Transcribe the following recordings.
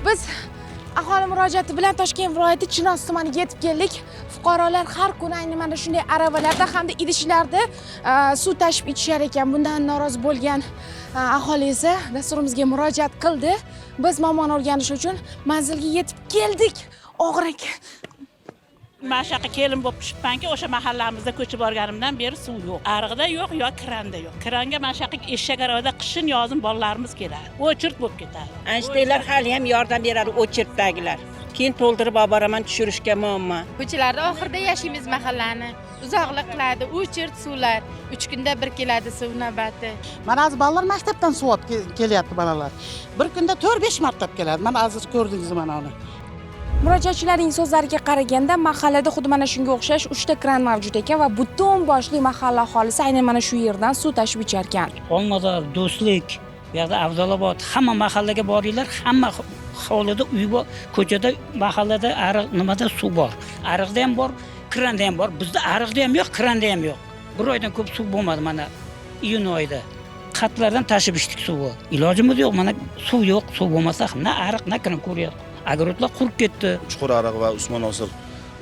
Biz aholi murojaati bilan Toshkent viloyati Chinoz tumaniga yetib keldik. Fuqarolar har kuni ayni mana shunday aravalarda hamda idishlarda suv tashib ichishar ekan. Bundan norozi bo'lgan aholi esa dasturimizga murojaat qildi. Biz muammoni o'rganish uchun manzilga yetib keldik. Og'ir ekan. Man shu yoqqa kelin bo'lib tushibmanki, o'sha mahallamizda ko'chib borganimdan beri suv yo'q. Ariqda yo'q yo kranda yo'q. Kranga mana shu yoqqa eshak aravada qishin yozin bolalarimiz keladi. Очередь bo'lib ketadi. Anshteynlar hali ham yordam beradi, очередь dagilar. Keyin to'ldirib olib boraman, tushirishga muammo. Ko'chalarda oxirida yashaymiz mahallani. Uzoqlik qiladi, очередь suvlar. 3 kunda bir keladi suv navbati. Mana hozir bolalar maktabdan suv olib kelyapti bolalar. Bir kunda 4-5 marta olib keladi. Mana hozir ko'rdingiz mana uni. Murojaatchilarning so'zlariga qaraganda, mahallada xuddi mana shunga o'xshash 3 ta kran mavjud ekan va butun boshli mahalla aholisi aynan mana shu yerdan suv tashib ichar ekan. Olmazor, Do'stlik, bu yoqda Afzalobod, hamma mahallaga boringlar, hamma hovlida uy bor, ko'chada, mahallada ariq nimada suv bor. Ariqda ham bor, kranda ham bor. Bizda ariqda ham yo'q, kranda ham yo'q. Bir oydan ko'p suv bo'lmadi mana iyun oyida. Xatlardan tashib ichdik suvni. Ilojimiz yo'q, mana suv yo'q, suv bo'lmasa na ariq, na kran ko'ryapti. Огород lar qurib ketdi. Chuqur ariq va Usmon Nosir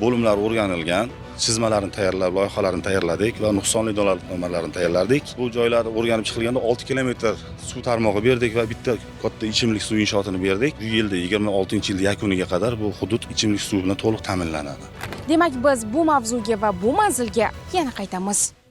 bo'limlari o'rganilgan. Chizmalarini tayyorlab, loyihalarini tayyorladik va nuqsonli dalolatnomalarini tayyorladik. Bu joylar o'rganib chiqilganda 6 kilometr suv tarmog'i berdik va bitta katta ichimlik suv inshootini berdik. Bu yilda 26-yil yakuniga qadar bu hudud ichimlik suvi bilan to'liq ta'minlanadi. Demak, biz bu mavzuga va bu manzilga yana qaytamiz.